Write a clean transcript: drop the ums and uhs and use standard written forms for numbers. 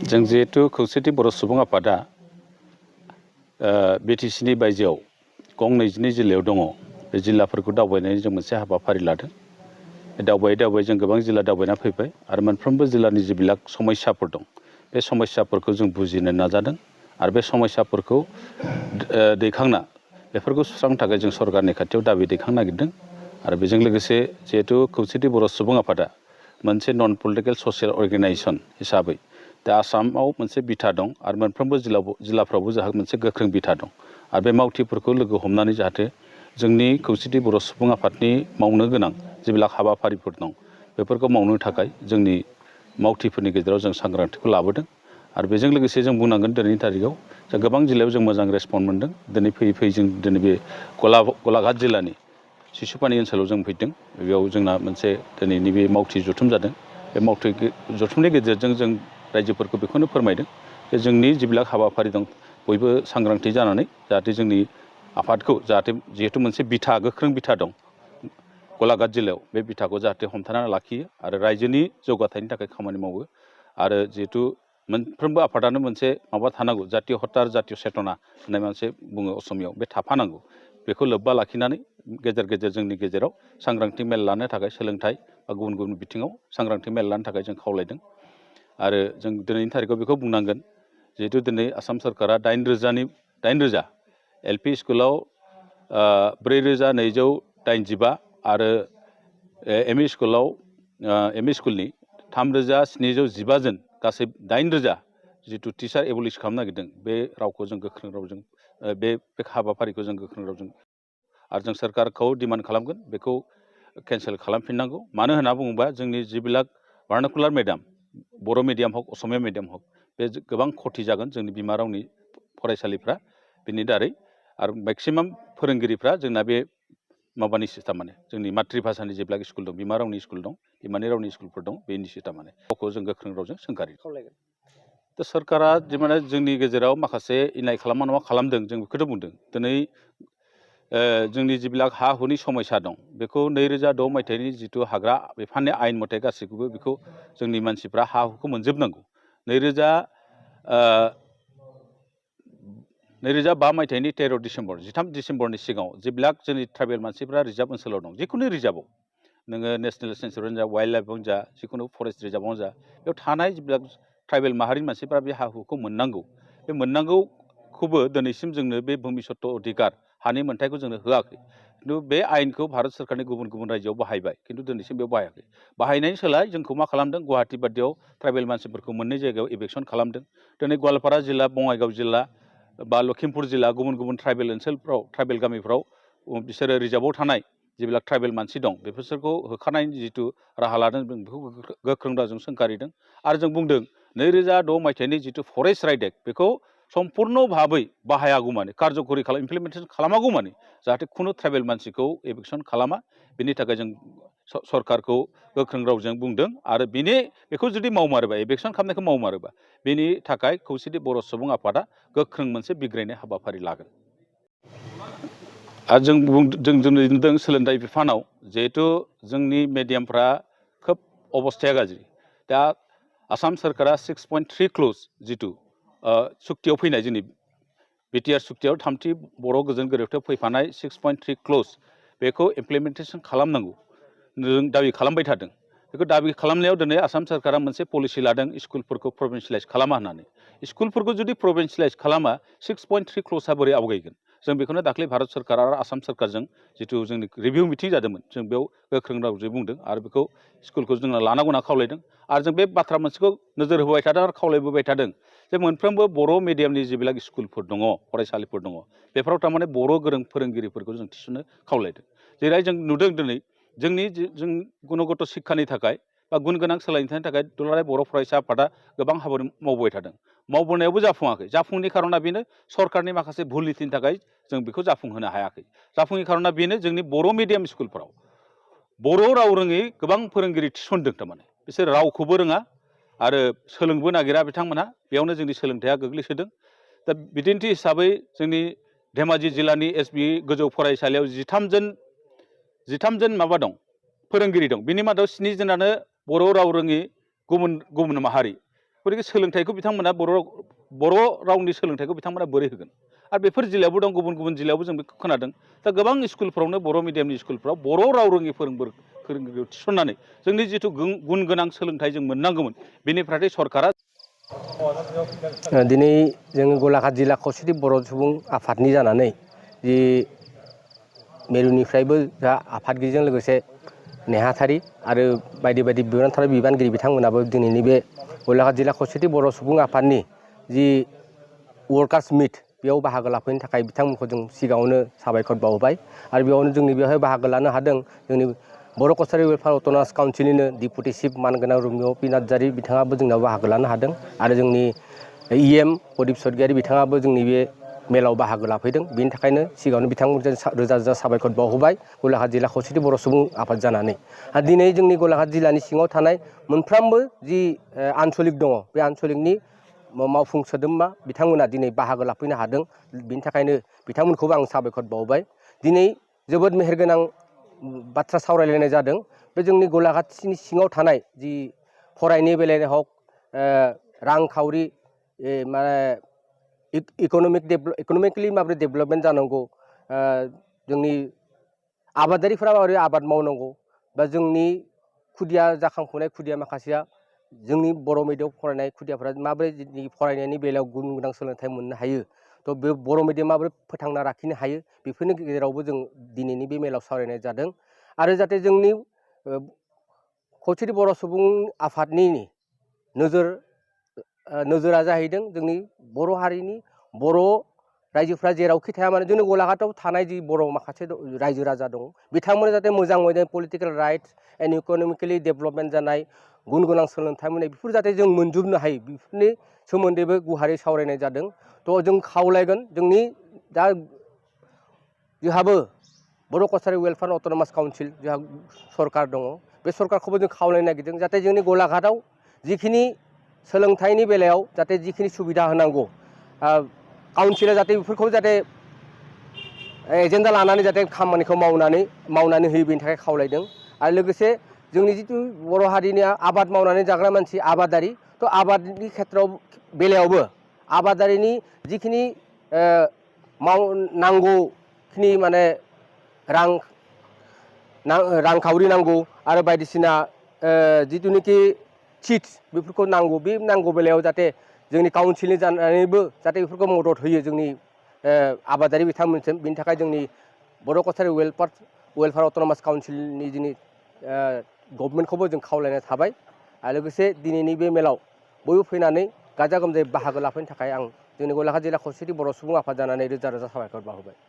जों जिहेतु खौसेथि बर' सुबुं आफादा बिटिसिनि बायजोआव गं 22 जिल्लायाव दङ। बे जिल्लाफोरखौ दावबायनायनि जों मोनसे हाबाफारि लादों। दावबायै जों गोबां जिल्ला दावबायना फैबाय आरो मोनफ्रोमबो जिल्लानि जिबिलाक समस्याफोर दं। बे समस्याफोरखौ जों बुजिनो नाजादों आरो बे समस्याफोरखौ दैखांना बेफोरखौ सुस्रांनो थाखाय जों सरकारनि खाथियाव दाबि दैखांनो नागिरदों। आरो बेजों लोगोसे जिहेतु खौसेथि बर' सुबुं आफादा मोनसे नन पलिटिकेल ससियेल अर्गेनाइजेसन हिसाबै दा आसामाव मोनसे बिथा दं आरो मोनफ्रोमबो जिल्लाफ्रावबो जोंहा मोनसे गोख्रों बिथा दं। आरो बे मावथिफोरखौ लोगो हमनानै जाहाथे जोंनि खौसेथि बर' सुबुं आफादनि मावनो गोनां जिबिलाक हाबाफारिफोर दं बेफोरखौ मावनो थाखाय जोंनि मावथिफोरनि गेजेराव जों सांग्रांथिखौ लाबोदों। आरो बेजों लोगोसे जों बुंनांगोन दिनैनि थारिखआव जों गोबां जिल्लायाव जों मोजां रेसपन्स मोन्दों। दिनै फैयै जों दिनै बे गलाघाट जिल्लानि सिसुपानि ओनसोलाव जों फैदों। बेयाव जोंना मोनसे दिनैनि बे मावथि जथुम जादों। बे मावथि जथुमनि गेजेरजों जों रायजोफोरखौ बेखौनो फोरमायदों जे जोंनि जिबिलाक हाबाफारि दं बयबो सांग्रांथि जानानै जाहाथे जोंनि आफादखौ जाहाथे जिहेतु मोनसे बिथा गोख्रों बिथा दं गलाघाट जिल्लायाव बे बिथाखौ जाहाथे हमथाना लाखियो आरो रायजोनि जौगाथायनि थाखाय खामानि मावो। आरो जिहेतु मोनफ्रोमबो आफादानो मोनसे माबा थानांगौ जातीय हत्या जातीय चेतना होननाय मोनसे बुङो असमियाव बे थाफानांगौ। बेखौ लोब्बा लाखिनानै गेजेर जोंनि गेजेराव सांग्रांथि मेल लानो थाखाय सोलोंथाइ बा गुबुन बिथिङाव सांग्रांथि मेल लानो थाखाय जों खावलायदों। आरो जों दिनैनि थारिखआव बेखौ बुंनांगोन जिहेतु दिनै आसाम सरकारा 8,000 एलपि स्कुलाव 4,285 आरो एमइ स्कुलनि 3,715 जन गासै 8,000 जिथु टिचार एबलिश खालामनो नागिरदों बे रावखौ जों गोख्रों रावजों बे हाबाफारिखौ जों गोख्रों रावजों आरो जों सरकारखौ डिमान्ड खालामगोन बेखौ केन्सेल खालामफिननांगौ। मानो होनना बुङोबा जोंनि जिबिलाक भार्नाकुलार मिडियाम बर' मिडियाम हक असमिया मिडियाम हक बे गोबां खथि जागोन जोंनि बिमा रावनि फरायसालिफ्रा बिनि दारै आरो मेक्सिमाम फोरोंगिरिफ्रा जोंना बे माबानि सिस्टेम माने जोंनि मातृभाषानि जेब्ला स्कुल दं बिमा रावनि स्कुल दं बिमानि रावनि स्कुलफोर दं बेनि सिस्टेम माने गावखौ जों गोख्रों रावजों सोंखारि खावलायगोन। दा सरकारा माने जोंनि गेजेराव माखासे इनाय खालामा नङा खालामदों जों बेखौथ' बुंदों। दिनै जोंनि जिबिलाक हा हुनि समस्या दं बेखौ 2006 मायथाइनि जिथु हाग्रा बिफाननि आयेन मथे गासैखौबो बेखौ जोंनि मानसिफ्रा हा हुखौ मोनजोबनांगौ। 2005 मायथाइनि 13 डिसेम्बरनि सिगाङाव जिबिलाक जोंनि ट्राइबेल मानसिफ्रा रिजार्भ ओनसोलाव दं जिखुनु रिजार्भआव नोङो नेसनेल सेन्सुरियानो जा वाइल्ड लाइफआवनो जा जिखुनु फरेस्ट रिजार्भआवनो जा बेयाव थानाय जिबिलाक ट्राइबेल माहारिनि मानसिफ्रा बे हा हुखौ मोननांगौ। बे मोननांगौखौबो दिनैसिम जोंनो बे भुमि सत्त अधिकार हानि मोन्थायखौ जोंनो होआखै। खिन्थु बे आयेनखौ भारत सरकारनि गुबुन रायजोआव बाहायबाय खिन्थु दिनैसिम बेयाव बाहायाखै। बाहायनायनि सोलाय जोंखौ मा खालामदों गुवाहाटि बादियाव ट्राइबेल मानसिफोरखौ मोननै जायगायाव इभेकसन खालामदों। दिनै गवालपारा जिल्ला बङाइगाव जिल्ला बा लखिमपुर जिल्ला गुबुन ट्राइबेल ओनसोलफ्राव ट्राइबेल गामिफ्राव बिसोरो रिजार्भआव थानाय जेब्ला ट्राइबेल मानसि दं बेफोरखौ होखारनायनि जिथु राहा लादों जों बेखौ गोख्रों रावजों सोंखारिदों। आरो जों बुंदों 2006 मायथाइनि जिथु फरेस्ट राइट एक्ट बेखौ सम्पुर्ण भाबै बाहायागौमानि कारज'करि इमप्लिमेन्टेसन खालामागौमानि जाहाथे खुनु ट्राइबेल मानसिखौ एभेकसन खालामा बेनि थाखाय जों सरकारखौ गोख्रों रावजों बुंदों। आरो बेखौ जुदि मावमारोबा एभेकसन खालामनायखौ मावमारोबा बेनि थाखाय खौसेथि बर' सुबुं आफादा गोख्रों मोनसे बिग्रायनाय हाबाफारि लागोन। आरो जों नुदों सोलोंथाइ बिफानाव जिहेतु जोंनि मिडियामफ्रा खोब अबस्थाया गाज्रि। दा आसाम सरकारा 6.3 क्ल'ज जिथु सुक्तियाव फैनाय जोंनि बिटिआर सुक्तियाव थामथि बर' गोजोन गोरोबथायाव फैफानाय 6.3 क्ल'ज बेखौ इमप्लिमेन्टेसन खालामनांगौ जों दाबि खालामबाय थादों। बेखौ दाबि खालामनायाव दिनै आसाम सरकारा मोनसे पलिसि लादों स्कुलफोरखौ प्रभिन्सियेलाइज खालामा होननानै। स्कुलफोरखौ जुदि प्रभिन्सियेलाइज खालामा 6.3 क्ल'जआ बोरै आवगायगोन। जों बेखौनो दाख्लै भारत सरकार आरो आसाम सरकारजों जिथु जोंनि रिभिउ मिटिं जादोंमोन जों बेयाव गोख्रों रावजों बुंदों आरो बेखौ स्कुलखौ जोंना लानांगौ होनना खावलायदों। आरो जों बे बाथ्रा मोनसेखौ नोजोर होबाय थादों आरो खावलायबोबाय थादों जे मोनफ्रोमबो बर' मिडियामनि जेब्ला स्कुलफोर दङ फरायसालिफोर दङ बेफोराव थारमाने बर' गोरों फोरोंगिरिफोरखौ जों थिसननो खावलायदों। जेरै जों नुदों दिनै जों गुनगत शिक्षानि थाखाय बा गुन गोनां सोलोंथाइनि थाखाय दुलाराय बर' फरायसा आफादा गोबां हाबा मावबाय थादों। मावबोनायावबो जाफुङाखै। जाफुङैनि खारना बेनो सरकारनि माखासे भुल नीतिनि थाखाय जों बेखौ जाफुंहोनो हायाखै। जाफुङैनि खारना बेनो जोंनि बर' मिडियाम स्कुलफोराव बर' राव रोङै गोबां फोरोंगिरि थिसनदों थारमाने बिसोर रावखौबो रोङा आरो सोलोंबो नागिरा बिथांमोनहा बेयावनो जोंनि सोलोंथाइया गोग्लैसोदों। दा बिदिन्थि हिसाबै जोंनि धेमाजि जिल्लानि एसबि गोजौ फरायसालियाव 13 माबा दं फोरोंगिरि दं बिनि मादाव 7 जनानो बर' राव रोङि गुबुन माहारि गतिके सोलोंथाइखौ बिथांमोना बर' रावनि सोलोंथाइखौ बिथांमोना बोरै होगोन आरो बेफोर जिल्लायावबो दं गुबुन गुबुन जिल्लायावबो जों बेखौ खोनादों दा गोबां स्कुलफ्रावनो बर' मिडियामनि स्कुलफ्राव बर' राव रोङि फोरोंगिरि थिसननानै जोंनि जिथु गुन गोनां सोलोंथाइ जों मोननांगौमोन बेनिफ्राय सरकारा दिनै जों गलाघाट जिल्ला खौसेथि बर' सुबुं आफादनि जानानै जि मिरुनिफ्रायबो जा आफादगिरिजों लोगोसे नेहाथारि आरो बायदि बायदि बिबानगिरि बिथांमोनाबो दिनैनि बे गलाघाट जिल्ला खौसेथि बर' सुबुं आफादनि जि वर्कार्स मिट बेयाव बाहागो लाफैनो थाखाय बिथांमोनखौ जों सिगाङावनो साबायखर बावबाय आरो बेयावनो जोंनि बेवहाय बाहागो लानो हादों जोंनि बर' कसारि वेलफेयार अट'नमास काउन्सिलनिनो डिपुटि चिफ मानगोनां रुमिय पि नार्जारि बिथाङाबो जोंनाव बाहागो लानो हादों आरो जोंनि EM प्रदीप सर्गियारि बिथाङाबो जोंनि बे मेलाव बाहागो लाफैदों बेनि थाखायनो सिगाङावनो बिथांमोनजों रोजा रोजा साबायखर बावहोबाय गलाघाट जिल्ला खौसेथि बर' सुबुं आफाद जानानै आरो दिनै जोंनि गलाघाट जिल्लानि सिङाव थानाय मोनफ्रोमबो जि आनसलिक दङ बे आनसलिकनि मावफुं सोद्रोमा बिथांमोना दिनै बाहागो लाफैनो हादों बिनि थाखायनो बिथांमोनखौबो आं साबायखर बावबाय दिनै जोबोद मेहेरगोनां बाथ्रा सावरायलायनाय जादों बे जोंनि गलाघाटनि सिङाव थानाय जि फरायनाय बेलायाव हक रांखावरि माने इक'नमिकेलि माबोरै डेभेलपमेन्ट जानांगौ जोंनि आबादारिफोरा माबोरै आबाद मावनांगौ बा जोंनि खुदिया जाखांफुनाय खुदिया माखासेया जोंनि बर' मिडियामाव फरायनाय खुदियाफोरा माबोरै फरायनायनि बेलायाव गुन गोनां सोलोंथाइ मोननो हायो थ' बे बर' मिडियाम माबोरै फोथांना लाखिनो हायो बेफोरनि गेजेरावबो जों दिनैनि बे मेलाव सावरायनाय जादों आरो जाहाथे जोंनि खौसेथि बर' सुबुं आफादनि नोजोरा जाहैदों जोंनि बर' हारिनि बर' रायजोफ्रा जेरावखि थाया मानो जोंनि गलाघाटआव थानाय जि बर' माखासे रायजो राजा दं बिथांमोना जाहाथे मोजां political rights and economically development जानाय गुन गोनां सोलोंथाइ मोननाय बेफोर जाहाथे जों मोनजोबनो हायो बेफोरनि सोमोन्दैबो गुवारै सावरायनाय जादों थ' जों खावलायगोन जोंनि दा जोंहाबो बर' कसारि वेलफेयार अट'नमास काउन्सिल जोंहा सरकार दङ बे सरकारखौबो जों खावलायनो नागिरदों जाहाथे जोंनि गलाघाटआव जिखिनि सोलोंथाइनि बेलायाव जाहाथे जिखिनि सुबिदा होनांगौ काउन्सिला जाहाथे बेफोरखौ जाहाथे एजेन्डा लानानै जाहाथे खामानिखौ मावनानै होयो बेनि थाखाय खावलायदों आरो लोगोसे जोंनि जिथु बर' हारिनि आबाद मावनानै जाग्रा मानसि आबादारि थ' आबादनि खेथ्रआव बेलायावबो आबादारिनि जिखिनि नांगौखिनि माने रांखावरि नांगौ आरो बायदिसिना जिथुनिखि चिट्स बेफोरखौ नांगौ बे नांगौ बेलायाव जाहाथे जोंनि काउन्सिलनि जानानैबो जाहाथे बेफोरखौ मदद होयो जोंनि आबादारि बिथांमोनसिम बिनि थाखाय जोंनि बर' कसारि वेलफेयार अट'नमास काउन्सिलनि जोंनि गभर्नमेन्टखौबो जों खावलायनाय थाबाय आरो लोगोसे दिनैनि बे मेलाव बयबो फैनानै गाजा गोमजायै बाहागो लाफैनो थाखाय आं जोंनि गलाघाट जिल्ला खौसेथि बर' सुबुं आफाद जानानै रोजा रोजा साबायखर बावहरबाय।